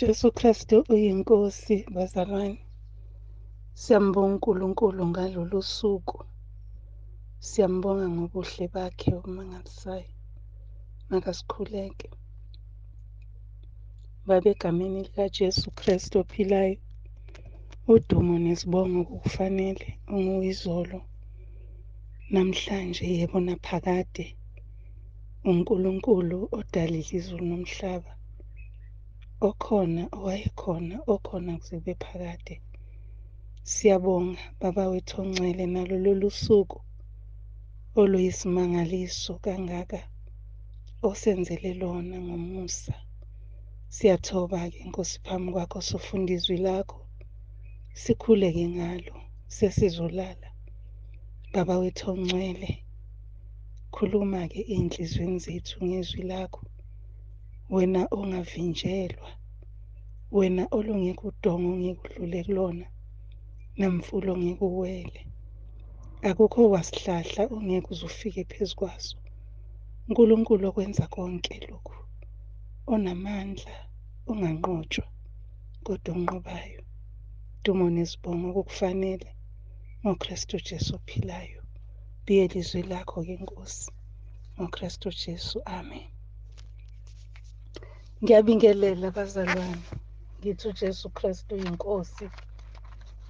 Jesu Kristu uyiNkosi, bazalwane. Siyambonga uNkulunkulu ngalolu suku. Siyambonga ngobuhle bakhe obumangalisayo. Makasikhuleke. Baba, egameni likaJesu Kristu ophilayo, udumo nesibongo kukufanele, unguyizolo, namhlanje, yebo naphakade. UNkulunkulu odalile izulu nomhlaba, okhona, owayekhona, okhona kuze kube phakade. Siyabonga Baba wethu ongcwele nalo lolu suku oluyisimangaliso kangaka osenzele lona ngomusa. Siyathoba-ke Nkosi phambi kwakho, sofunda izwi lakho, sikhuleke ngalo, sesizolala. Baba wethu ongcwele, khuluma-ke ey'nhliziyweni zethu ngezwi lakho, wena ongavinjelwa, wena olungeke udonga ongeke udlule kulona, namfula ongeke uwele. Akukho wasihlahla ongeke uze ufike phezu kwaso. uNkulunkulu okwenza konke lokhu, onamandla, onganqotshwa, kodwa onqobayo. Dumo nesibongo kukufanele ngoKristu Jesu ophilayo. Biyela izwi lakho-ke Nkosi, ngoKristu Jesu, amen. Ngiyabingelela bazalwane, ngithi uJesu Kristu uyiNkosi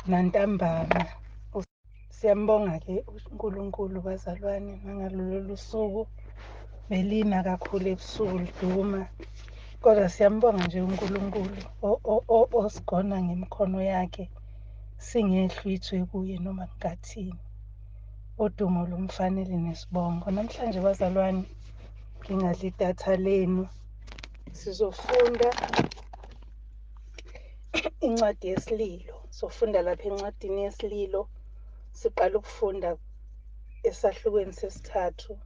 nantambama. Siyambonga-ke uNkulunkulu bazalwane nangalolu suku, belina kakhulu ebusuku liduma, kodwa siyambonga nje uNkulunkulu osigona ngemikhono yakhe, singehlwithwe kuye noma kungathini. Udumo lumfanele nesibongo. Namhlanje bazalwane, ngingadla idatha lenu, sizofunda incwadi yeSililo. Sofunda lapha encwadini yeSililo, siqala ukufunda esahlukweni sesithathu,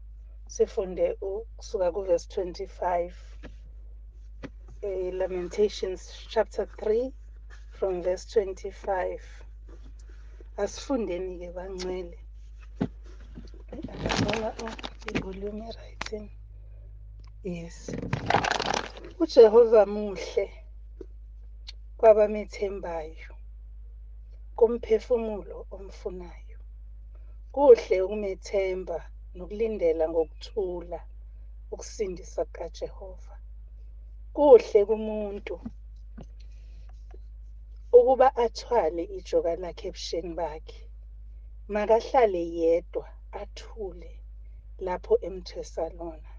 sifunde ukusuka kuvesi 25. Lamentations chapter 3 from verse 25. Asifundeni-ke bangcwele. Angibona i-volume right. Yes. uJehova muhle kwabamethembayo, kumphefumulo omfunayo. Kuhle ukumethemba nokulindela ngokuthula ukusindisa kukaJehova. Kuhle kumuntu ukuba athwale ijoka lakhe ebusheni bakhe. Makahlale yedwa athule lapho emthwesa lona.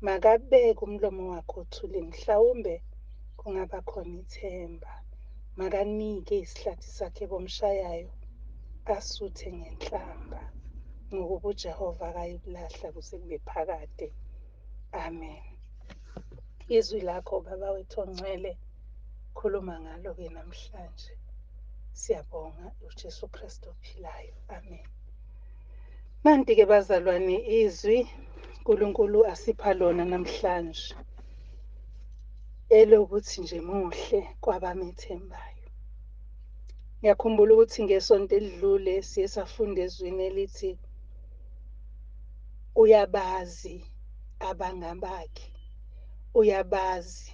Makabeke umlomo wakhe othulini, mhlawumbe kungaba khona ithemba. Makanike isihlathi sakhe komshayayo, asuthe ngenhlamba, ngokuba uJehova akayikulahla kuze kube phakade. Amen. Izwi lakho Baba wethu ongcwele, khuluma ngalo-ke namhlanje. Siyabonga uJesu Kristu ophilayo. Amen. Nanti-ke bazalwane izwi uNkulunkulu asipha lona namhlanje, elokuthi nje muhle kwabamethembayo. Ngiyakhumbula ukuthi ngesonto elidlule siye safunda ezwini elithi uyabazi abangabakhe, uyabazi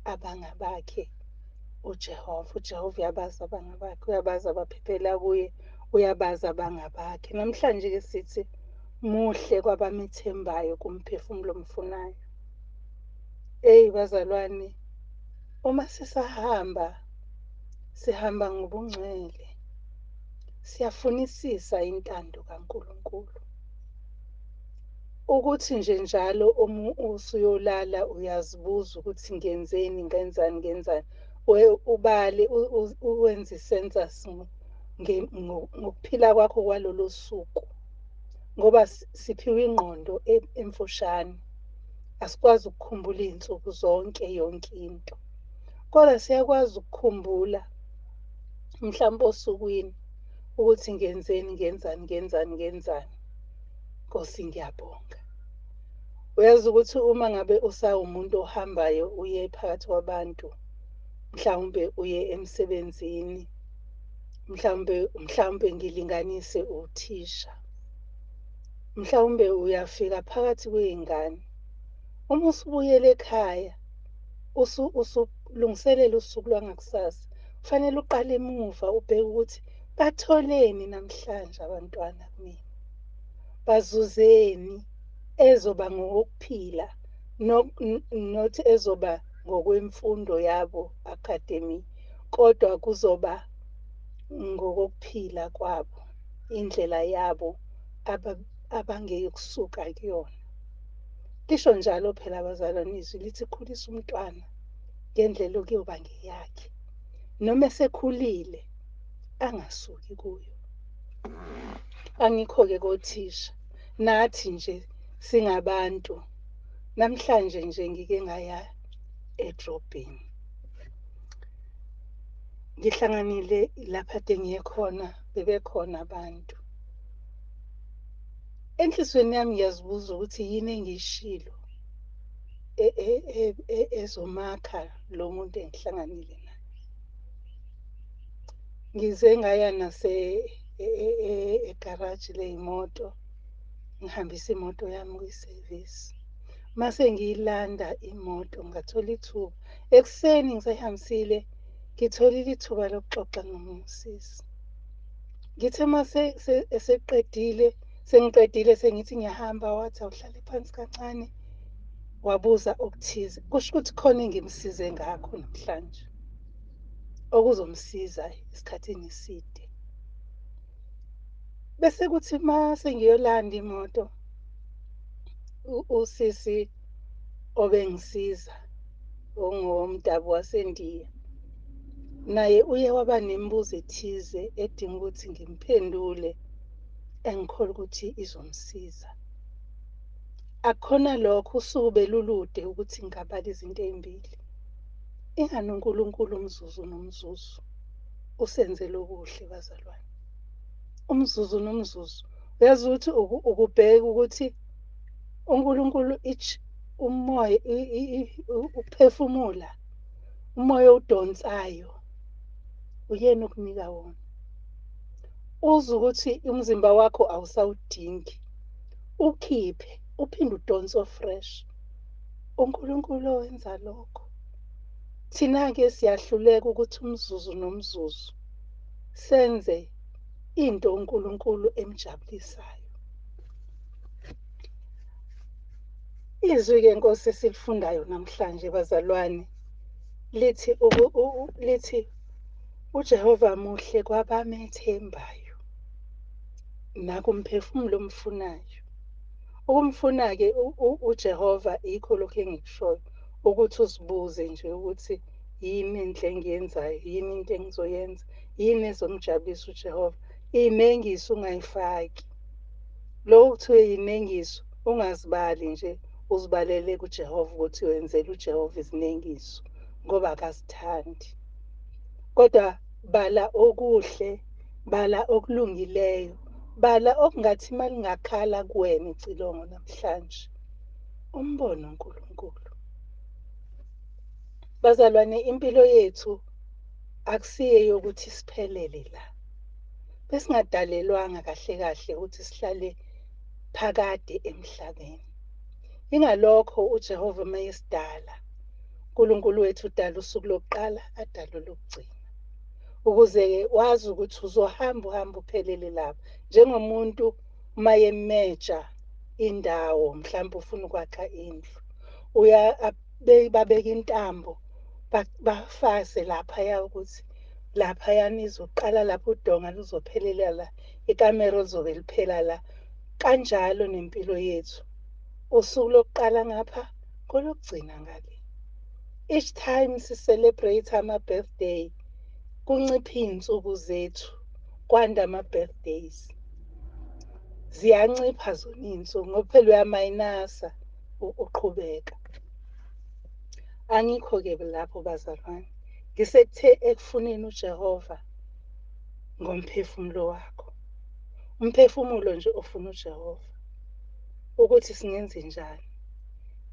abangabakhe uJehova. UJehova uyabazi abangabakhe, uyabazi abaphephela kuye, uyabazi abangabakhe. Namhlanje-ke sithi muhle kwabamethembayo, kumphefumulo omfunayo. Eyi bazalwane, uma sisahamba, sihamba ngobungcwele, siyafunisisa intando kaNkulunkulu. Ukuthi nje njalo uma usuyolala uyazibuza ukuthi ngenzeni, ngenzani, ngenzani. Ubale, uwenze i-census ngokuphila kwakho kwalolo suku. Ngoba siphiwe ingqondo emfushane, asikwazi ukukhumbula iy'nsuku zonke yonke into. Kodwa siyakwazi ukukhumbula mhlawumbe osukwini ukuthi ngenzeni, ngenzani, ngenzani, ngenzani. Nkosi ngiyabonga. Uyazi ukuthi uma ngabe usawumuntu ohambayo uye phakathi kwabantu, mhlawumbe uye emsebenzini, mhlawumbe ngilinganise uthisha, mhlawumbe uyafika phakathi kwey'ngane. Uma usubuyela ekhaya, Usulungiselela usuku lwangakusasa, kufanele uqale emuva ubheke ukuthi batholeni namhlanje abantwana kumina, bazuzeni ezoba ngokokuphila, not ezoba ngokwemfundo yabo academy, kodwa kuzoba ngokokuphila kwabo, indlela yabo abangeke kusuka kuyona. Lisho njalo phela abazalwane izwi lithi khulisa umntwana ngendlela okuyoba ngeyakhe, noma esekhulile angasuki kuyo. Angikho-ke kothisha, nathi nje singabantu. Namhlanje nje ngike ngaya edrobheni. Ngihlanganile lapha ade ngiye khona, bebekhona abantu. Enhliziyweni yami ngiyazibuza ukuthi yini engiyishilo ezomakha lo muntu engihlanganile naye. Ngize ngaya nase egaraji ley'moto, ngihambise imoto yami kwisevisi. Mase ngiyilanda imoto ngathola ithuba, ekuseni ngisayihambisile, ngitholile ithuba lokuxoxa nomunye usisi. Ngithe mase eseqedile, sengiqedile sengithi ngiyahamba, wathi awuhlale phansi kancane, wabuza okuthize. Kusho ukuthi khona engimsize ngakho namhlanje okuzomsiza esikhathini eside. Bese kuthi uma sengiyolanda imoto, usisi obengisiza ongowomdabu waseNdiya, naye uye waba nemibuzo ethize edinga ukuthi ngimphendule, engikholwa ukuthi izomsiza. Akukhona lokho, usuku belulude ukuthi ngingabala izinto ey'mbili. Ingani uNkulunkulu umzuzu nomzuzu usenzele okuhle bazalwane. Umzuzu nomzuzu. Uyazi ukuthi ukubheka ukuthi uNkulunkulu umoya ukuphefumula, umoya owudonsayo uyena okunika wona. Uzwe ukuthi umzimba wakho awusawudingi, ukhiphe uphinde udonse ofresh. uNkulunkulu owenza lokho. Thina-ke siyahluleka ukuthi umzuzu nomzuzu senze into uNkulunkulu emjabulisayo. Izwi-ke Nkosi esilifundayo namhlanje bazalwane lithi lithi uJehova muhle kwabamethembayo nakumphefumulo omfunayo. Ukumfuna-ke uJehova yikho lokhu engikushoyo, ukuthi uzibuze nje ukuthi yini enhle engiyenzayo, yini into engizoyenza, yini ezomjabulisa uJehova. Iy'nengiso ungayifaki. Lokhu kuthiwe yinengiso ungazibali nje, uzibalele kuJehova ukuthi wenzela uJehova izinengiso ngoba akazithandi. Kodwa bala okuhle, bala okulungileyo, bala okungathi uma lingakhala kuwena icilongo namhlanje, umbone uNkulunkulu. Bazalwane, impilo yethu akusiyo yokuthi siphelele la. Besingadalelwanga kahle kahle ukuthi sihlale phakade emhlabeni. Ingalokho uJehova uma esidala, uNkulunkulu wethu udala usuku lokuqala, adale olokugcina. Ukuze-ke wazi ukuthi uzohamba uhambe uphelele lapha. Njengomuntu uma yemeja indawo, mhlawumbe ufuna ukwakha indlu, babeka intambo, bafase laphaya ukuthi laphayana izoqala lapho udonga luzophelela la, ikamero lizobe liphela la. Kanjalo nempilo yethu. Usuku lokuqala ngapha, kolokugcina ngale. Each time si-celebrate ama-birthday, kuncipha iy'nsuku zethu, kwanda ama-birthdays. Ziyancipha zona iy'nsuku ngoba phela uyamayinasa uqhubeka. Angikho-ke lapho bazalwane. Ngisekuthe ekufuneni uJehova ngomphefumulo wakho. Umphefumulo nje ofuna uJehova ukuthi singenze njani.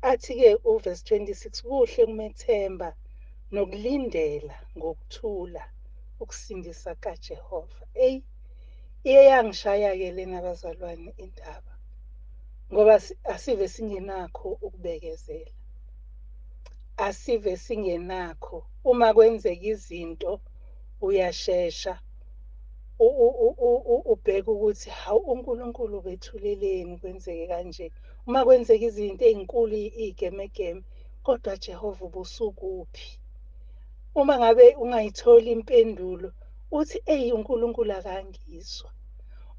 Athi-ke uverse 26, kuhle ukumethemba nokulindela ngokuthula ukusindisa kaJehova. Eyi, iye yangishaya-ke lena bazalwane indaba, ngoba asive singenakho ukubekezela. Asive singenakho. Uma kwenzeka izinto uyashesha ubheke ukuthi hawu, uNkulunkulu ubethuleleni kwenzeke kanje. Uma kwenzeka izinto ey'nkulu iy'gemegeme, kodwa Jehova ubusukuphi? Uma ngabe ungayitholi impendulo uthi eyi, uNkulunkulu akangizwa.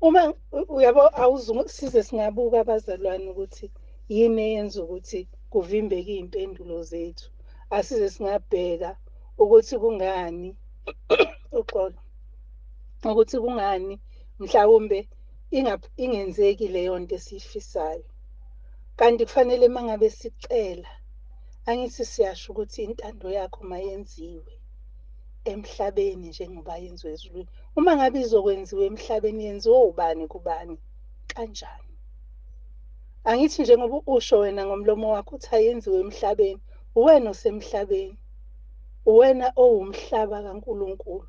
Uma uyabo, size singabuka abazalwane ukuthi yini eyenza ukuthi kuvimbeke iy'mpendulo zethu. Asize singabheka ukuthi kungani, uxolo, ukuthi kungani mhlawumbe ingenzeki leyo nto esiyifisayo. Kanti kufanele uma ngabe sicela, angithi siyasho ukuthi intando yakho mayenziwe emhlabeni njengoba yenziwe ezulwini. Uma ngabe izokwenziwa emhlabeni, yenziwe ubani kubani kanjani? Angithi njengoba usho wena ngomlomo wakho uthi ayenziwe emhlabeni, uwena osemhlabeni, uwena owumhlaba kaNkulunkulu,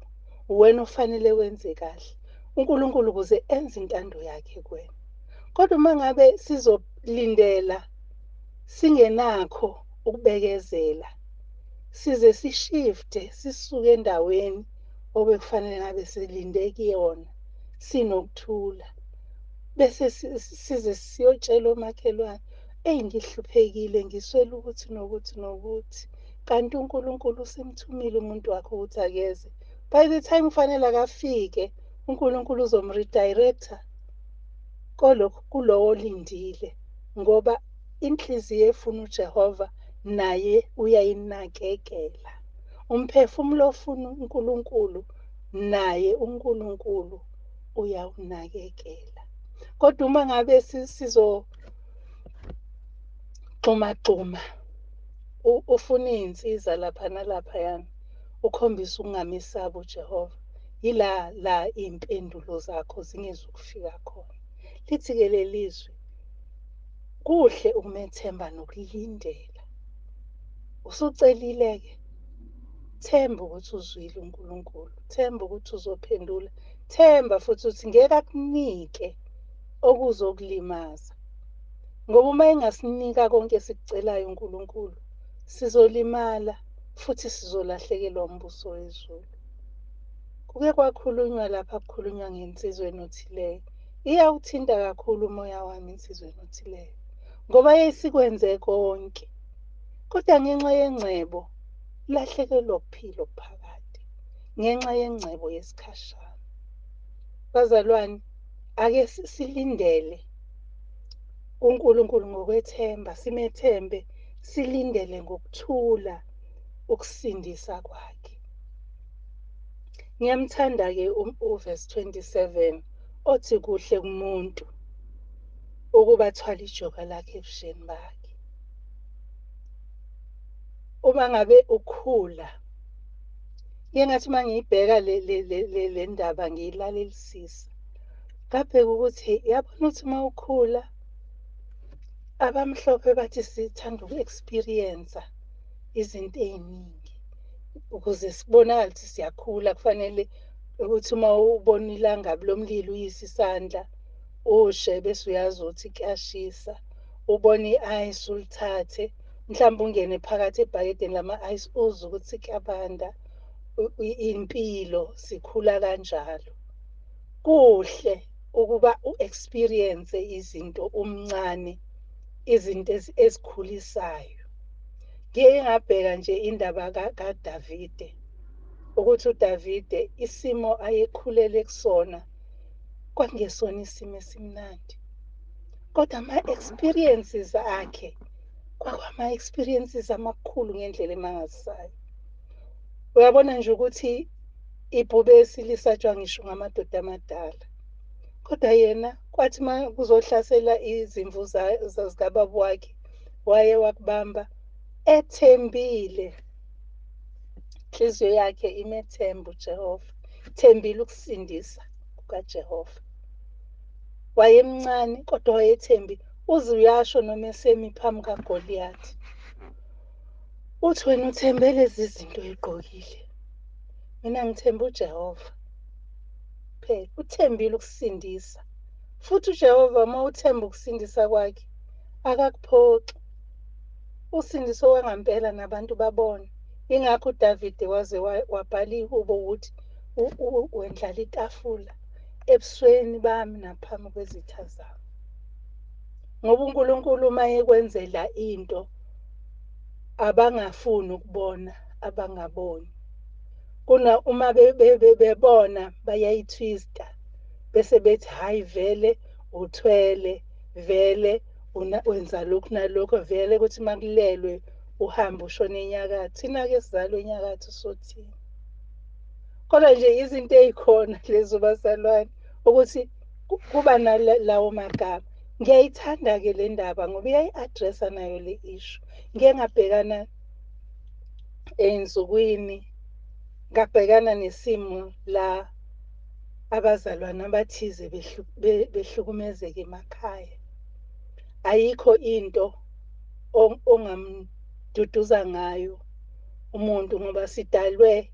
uwena ofanele wenze kahle uNkulunkulu ukuze enze intando yakhe kuwena. Kodwa uma ngabe sizolindela singenakho ukubekezela, size sishifte sisuke endaweni obekufanele ngabe silinde kuyona sinokuthula, bese size siyotshela omakhelwane, eyi ngihluphekile, ngiswele ukuthi nokuthi nokuthi, kanti uNkulunkulu usemthumile umuntu wakhe ukuthi akeze. By the time kufanele akafike, uNkulunkulu uzomredirector kolokhu kulowo olindile, ngoba inhliziyo efuna uJehova naye uyayinakekela. Umphefumulo ofuna uNkulunkulu naye uNkulunkulu uyawunakekela. Kodwa uma ngabe sizogxumagxuma ufuna iy'nsiza lapha nalaphayana, ukhombise ukungamesabi uJehova, yila la iy'mpendulo zakho zingezukufika khona. Lithi-ke leli zwi, kuhle ukumethemba nokulindela. Usucelile-ke, themba ukuthi uzwile uNkulunkulu, themba ukuthi uzophendula, themba futhi ukuthi ngeke akunike okuzokulimaza. Ngoba uma engasinika konke esikucelayo uNkulunkulu, sizolimala futhi sizolahlekelwa umbuso wezulu. Kuke kwakhulunywa lapha, kukhulunywa ngensizwa enothileyo. Iyawuthinta kakhulu umoya wami insizwa enothileyo, ngoba yayisikwenze konke, kodwa ngenxa yengcebo lahlekelwa ukuphila okuphakade, ngenxa yengcebo yesikhashana. Bazalwane, ake silindele kuNkulunkulu ngokwethemba, simethembe, silindele ngokuthula ukusindisa kwakhe. Ngiyamthanda-ke uverse 27 othi kuhle kumuntu ukuba athwale ijoka lakhe ebusheni bakhe. Uma ngabe ukhula, ngike ngathi uma ngiyibheka le ndaba ngiyilalelisisa, ngabheka ukuthi yabona ukuthi uma ukhula, abamhlophe bathi sithanda uku-experience-a izinto ey'ningi ukuze sibonakale ukuthi siyakhula. Kufanele ukuthi uma ubona ilangabi lomlilo uyise isandla ushe, bese uyazi ukuthi kuyashisa. Ubone i-ice ulithathe, mhlawumbe ungene phakathi ebhakedeni lama-ice uzwe ukuthi kuyabanda. Impilo sikhula kanjalo. Kuhle ukuba u-experience izinto umncane, izinto ezikhulisayo. Ngike ngabheka nje indaba kaDavide, ukuthi uDavide isimo ayekhulele kusona kwakungesona isimo esimnandi, kodwa ama-experiences akhe kwakwama-experiences amakhulu ngendlela emangalisayo. Uyabona nje ukuthi ibhubesi lisatshwa ngisho ngamadoda amadala, kodwa yena kwathi uma kuzohlasela izimvu zikababa wakhe, waye wakubamba ethembile. Inhliziyo yakhe imethemba uJehova, ithembile ukusindisa kukaJehova. Wayemncane kodwa wayethembile. Uze uyasho noma esemi phambi kaGoliyathi, uthi wena uthembe lezi zinto oyigqokile, mina ngithemba uJehova phela. Uthembile ukusindisa, futhi uJehova uma uthemba ukusindisa kwakhe akakuphoxi. Usindiso wangampela nabantu babone. Ingakho uDavide waze wabhala ihubo ukuthi wendlala itafula ebusweni bami naphambi kwezitha zami. Ngoba uNkulunkulu uma ekwenzela into abangafuni ukubona, abangaboni. Kuna uma bebona bayayithwista bese bethi hhayi vele uthwele, vele wenza lokhu nalokho, vele kuthi uma kulelwe uhambe ushone enyakatho. Thina-ke sizalwe enyakatho sothini? Kodwa nje izinto ey'khona lezo bazalwane ukuthi kuba nalawo magama. Ngiyayithanda-ke le ndaba ngoba iyayi-address-a nayo le issue. Ngike ngabhekana ey'nsukwini, ngabhekana nesimo la abazalwane abathize behlukumezeka emakhaya. Ayikho into ongamduduza ngayo umuntu ngoba sidalwe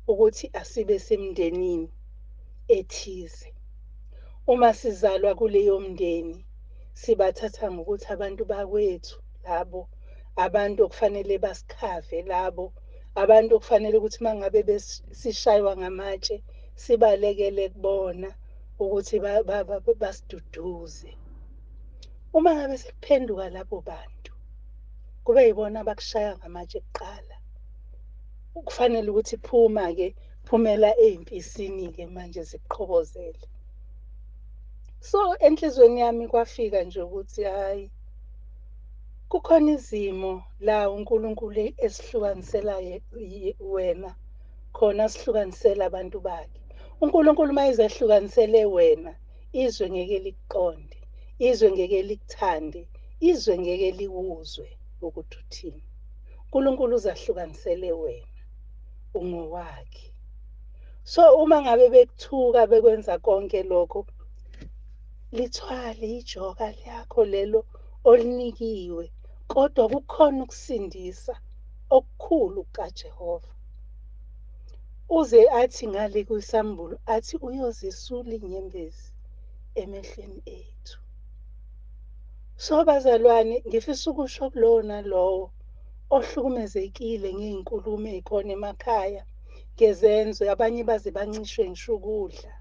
ukuthi asibe semndenini ethize. Uma sizalwa kuleyo mndeni sibathatha ngokuthi abantu bakwethu labo, abantu okufanele basikhave labo, abantu okufanele ukuthi uma ngabe sishaywa ngamatshe sibalekele kubona ukuthi basiduduze. Uma ngabe sekuphenduka labo bantu kube yibona abakushaya ngamatshe kuqala, kufanele ukuthi phuma-ke, phumela ey'mpisini-ke manje zikuqhobozele. So enhliziyweni yami kwafika nje ukuthi hhayi, kukhona izimo la uNkulunkulu esihlukanisela wena khona, sihlukanisela abantu bakhe. uNkulunkulu uma ezehlukanisele wena, izwe ngeke likuqonde, izwe ngeke likuthande, izwe ngeke likuzwe ukuthi uthini. uNkulunkulu uzahlukanisele wena, ungowakhe. So uma ngabe bekuthuka bekwenza konke lokho, lithwale ijoka lakho lelo olinikiwe, kodwa kukhona ukusindisa okukhulu kukaJehova. Uze athi ngale kwisambulo athi uyozesula inyembezi emehlweni ethu. So bazalwane, ngifisa ukusho kulowo nalowo ohlukumezekile ngey'nkulumo ey'khona emakhaya, ngezenzo, abanye baze bancishwe ngisho ukudla,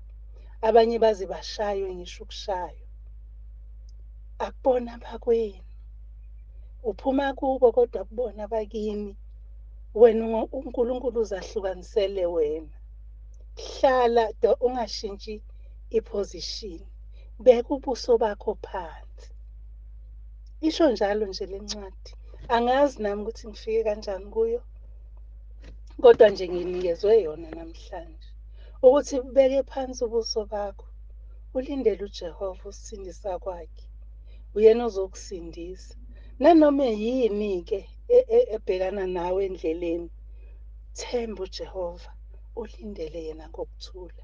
abanye baze bashaywe ngisho ukushaywa. Akubona abakwenu, uphuma kubo kodwa kubona abakini. Wena uNkulunkulu uzahlukanisele wena. Hlala ungashintshi iposition, beka ubuso bakho phansi. Isho njalo nje le ncwadi. Angazi nami ukuthi ngifike kanjani kuyo, kodwa nje nginikezwe yona namhlanje ukuthi ubeke phansi ubuso bakho, ulindele uJehova usindisa kwakhe. Uyena ozokusindisa. Nanoma yini-ke ebhekana nawe endleleni, themba uJehova, ulindele yena ngokuthula.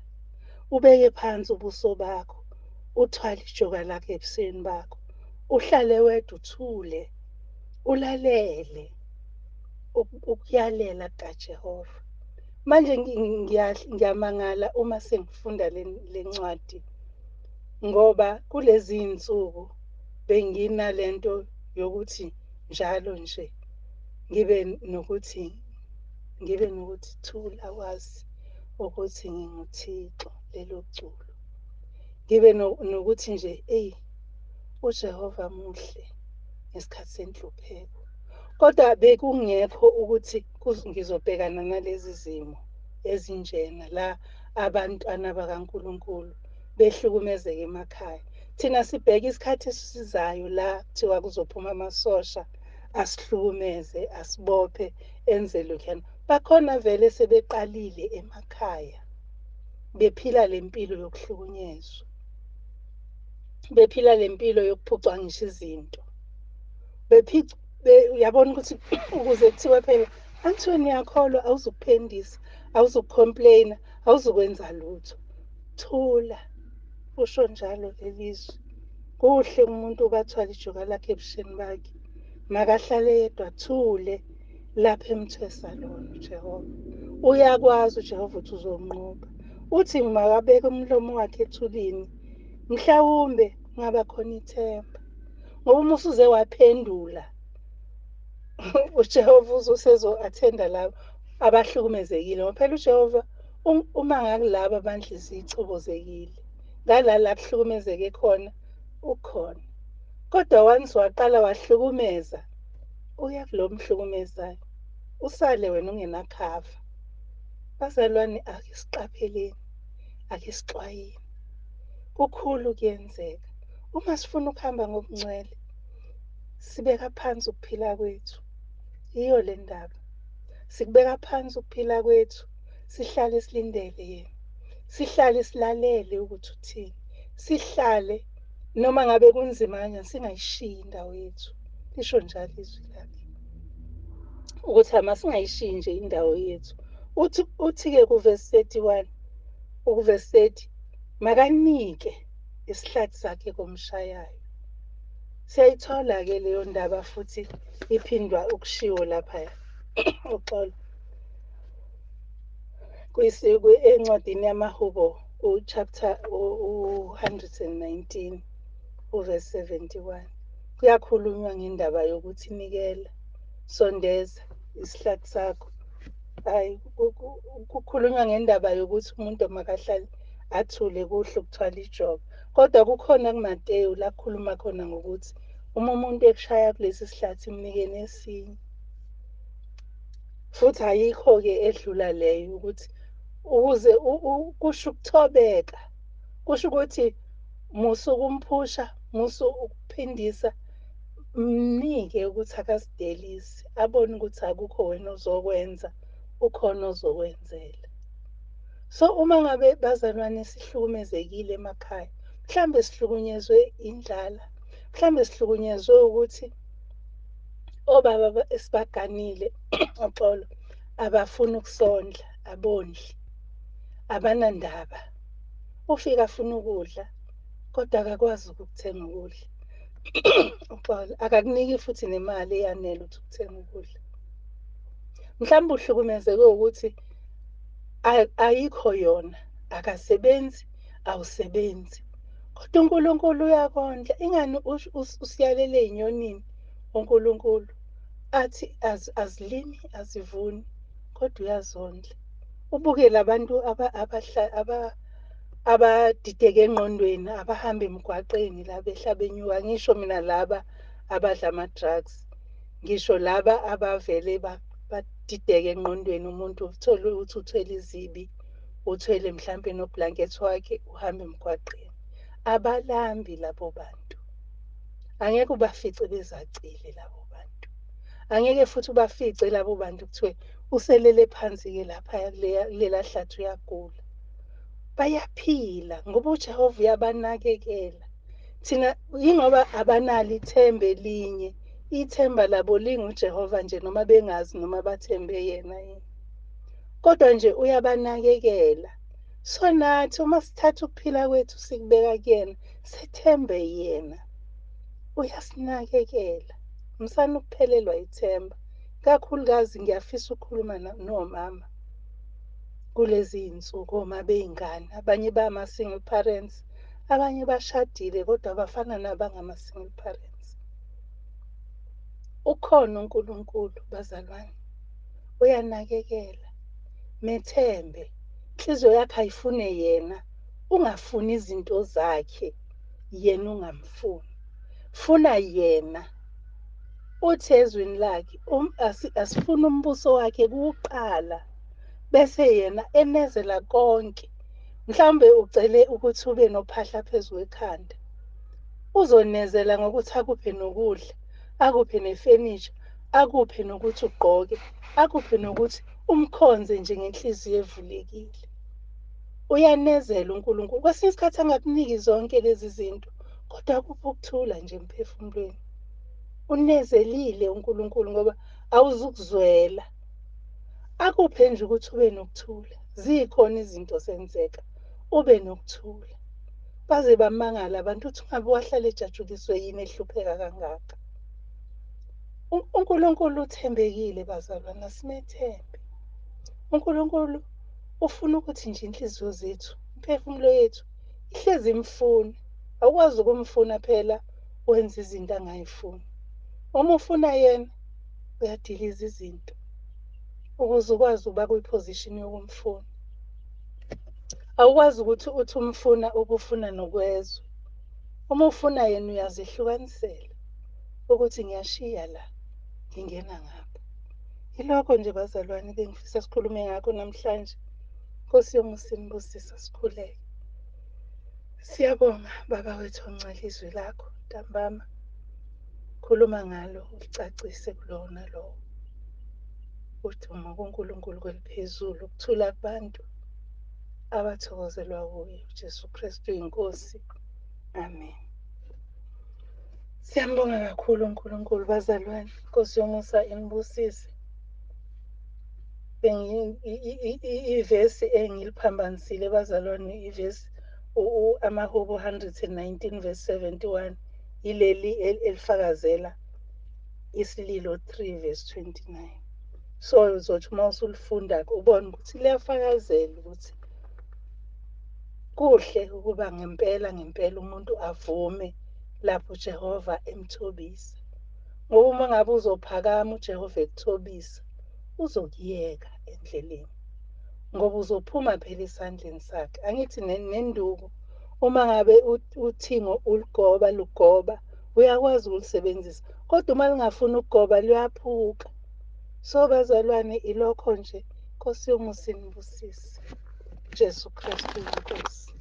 Ubeke phansi ubuso bakho, uthwale ijoka lakho ebusweni bakho, uhlale wedwa uthule, ulalele ukuyalela kukaJehova. Manje ngiyamangala uma sengifunda le ncwadi, ngoba kulezi iy'nsuku benginalento yokuthi njalo nje ngibe nokuthi thula wazi ukuthi nginguThixo, lelo culo. Ngibe nokuthi nje eyi uJehova muhle ngesikhathi senhlupheko. Kodwa bekungekho ukuthi ngizobhekana nalezi zimo ezinjena la abantwana bakaNkulunkulu behlukumezeka emakhaya. Thina sibheka isikhathi esizayo la kuthiwa kuzophuma amasosha asihlukumeze, asibophe, enze lokhuyana. Bakhona vele sebeqalile emakhaya bephila le mpilo yokuhlukunyezwa, bephila le mpilo yokuphucwa ngisho izinto. Uyabona ukuthi ukuze kuthiwe phela angithi niyakholwa, awuzukuphendisa, awuzukucomplaina, awuzukwenza lutho. Thula, usho njalo lelizwi. Kuhle umuntu ubathwala ijoka lakhe ebusheni bakhe, makahlale yedwa thule lapho emthwesa lona uJehova. Uyakwazi uJehova ukuthi uzonqoba. Uthi makabeke umlomo wakhe ethulini, mhlawumbe kungaba khona ithemba. Ngoba uma usuze waphendula, uJehova usezo-attenda labo abahlukumezekile. Ngoba phela uJehova uma ngakulabo abanhliziyo ichobozekile, ngala la kuhlukumezeke khona ukhona. Kodwa once waqala wahlukumeza, uya kulo mhlukumezayo, usale wena ungenakhava. Bazalwane, ake siqapheleni, ake sixwayeni. Kukhulu kuyenzeka. Uma sifuna ukuhamba ngobungcwele, sibeka phansi ukuphila kwethu. Yiyo le ndaba. Sikubeka phansi ukuphila kwethu, sihlale silindele yena. Sihlale silalele ukuthi uthini. Sihlale noma ngabe kunzima kanjani, singayishiyi indawo yethu. Lisho njalo izwi lakhe. Ukuthi masingayishiyi nje indawo yethu. Uthi-ke kuvesi 31, ukuvesi 30, makanike isihlathi sakhe komshayayo. Siyayithola-ke leyo ndaba futhi iphindwa ukushiwo laphaya. Uxolo. Encwadini yamaHubo, u-chapter u-119, uverse 71. Kuyakhulunywa ngendaba yokuthi nikela, sondeza isihlathi sakho. Hhayi, kukhulunywa ngendaba yokuthi umuntu makahlale athule, kuhle ukuthwala ijoka. Kodwa kukhona kuMateyu la kukhuluma khona ngokuthi uma umuntu ekushaya kulesi sihlathi mnikeni esinye. Futhi ayikho-ke edlula leyo, ukuthi ukuze kusho ukuthobeka, kusho ukuthi musa ukumphusha, musa ukuphindisa, mnike ukuthi akazidelise, abone ukuthi akukho wena ozokwenza, ukhona ozokwenzela. So uma ngabe bazalwane sihlukumezekile emakhaya, mhlambe sihlukunyezwe indlala, mhlambe sihlukunyezwe ukuthi obaba esibaganile, uxolo, abafuni ukusondla, abondli, abanandaba. Ufika afuna ukudla, kodwa akakwazi ukukuthenga ukudla. Uxolo, akakuniki futhi nemali eyanele ukuthi ukuthenga ukudla. Mhlawumbe uhlukumezeke ukuthi ayikho yona, akasebenzi, awusebenzi. Kodwa uNkulunkulu uyakondla. Ingani usiyalele ey'nyonini uNkulunkulu, athi azilimi, azivuni, kodwa uyazondla. Ubuke labantu abadideke engqondweni, abahamba emgwaqeni la behla benyuka, ngisho mina laba abadla ama-drugs, ngisho laba abavele badideke engqondweni, umuntu uthole ukuthi uthwele izibi, uthwele mhlampe noblanket wakhe, uhamba emgwaqeni. Abalambi labo bantu. Angeke ubafice bezacile labo bantu. Angeke futhi ubafice labo bantu kuthiwe uselele phansi-ke laphaya kulela hlathi uyagula. Bayaphila ngoba uJehova uyabanakekela. Thina yingoba abanalo ithemba elinye. Ithemba labo linguJehova nje, noma bengazi noma bathembe yena yini. Kodwa nje uyabanakekela. So nathi uma sithatha ukuphila kwethu sikubeka kuyena, sethembe yena, uyasinakekela. Msana ukuphelelwa ithemba. Kakhulukazi ngiyafisa ukukhuluma nomama kulezi iy'nsuku, oma bey'ngane. Abanye bama-single parents, abanye bashadile kodwa bafana nabangama-single parents. Ukhona uNkulunkulu bazalwane, uyanakekela. Methembe, inhliziyo yakhe ayifune yena, ungafuni izinto zakhe, yena ungamfuni. Funa yena. Uthi ezwini lakhe, asifune umbuso wakhe kuqala, bese yena enezela konke. Mhlawumbe ucele ukuthi ube nophahla phezu kwekhanda. Uzonezela ngokuthi akuphe nokudla, akuphe nefenisha, akuphe nokuthi ugqoke, akuphe nokuthi umkhonze nje ngenhliziyo evulekile. Uyanezela uNkulunkulu. Kwesinye isikhathi angakuniki zonke lezi zinto, kodwa akuphe ukuthula nje emphefumulweni. Unezelile uNkulunkulu ngoba awuzukuzwela. Akuphe nje ukuthi ube nokuthula. Zikhona izinto zenzeka, ube nokuthula. Baze bamangala abantu ukuthi ungabe wahlala ejatshuliswe yini ehlupheka kangaka. uNkulunkulu uthembekile bazalwane, asimethembe. uNkulunkulu ufuna ukuthi nje inhliziyo zethu, imiphefumulo yethu ihlezi imfuna. Awukwazi ukumfuna phela wenza izinto angayifuni. Uma ufuna yena, Uyadiliza izinto ukuze ukwazi ukuba kwiposition yokumfuna. Awukwazi ukuthi uthi umfuna ubufuna nokwezwe. Uma ufuna yena uyazehlukanisela ukuthi ngiyashiya la ngingena ngapha. Yilokho nje bazalwane bengifisa sikhulume ngakho namhlanje. Nkosi yomusa inibusise, sikhuleke. Siyabonga Baba wethu ongcwele izwi lakho ntambama. Khuluma ngalo ulicacise kulowo nalowo. Udumo kuNkulunkulu kweliphezulu, ukuthula kubantu abathokozelwa kuye uJesu Kristu inkosi. Amen. Siyambonga kakhulu uNkulunkulu bazalwane. Nkosi yomusa inibusise. Ivesi engiliphambanisile bazalwane, ivesi amaHubo 119 verse 71 yileli elifakazela isililo 3 verse 29. So uzothi uma usulifunda ubone ukuthi liyafakazela ukuthi kuhle ukuba ngempela ngempela umuntu avume lapho uJehova emthobisa. Ngoba uma ngabe uzophakama uJehova ekuthobisa, uzokuyeka endleleni. Ngoba uzophuma phela esandleni sakhe. Angithi nenduku uma ngabe uthingo uligoba lugoba uyakwazi ukulisebenzisa, kodwa uma lingafuni ukugoba luyaphuka. So bazalwane ilokho nje. Nkosi yomusa inibusise. Jesu Kristu inkosi.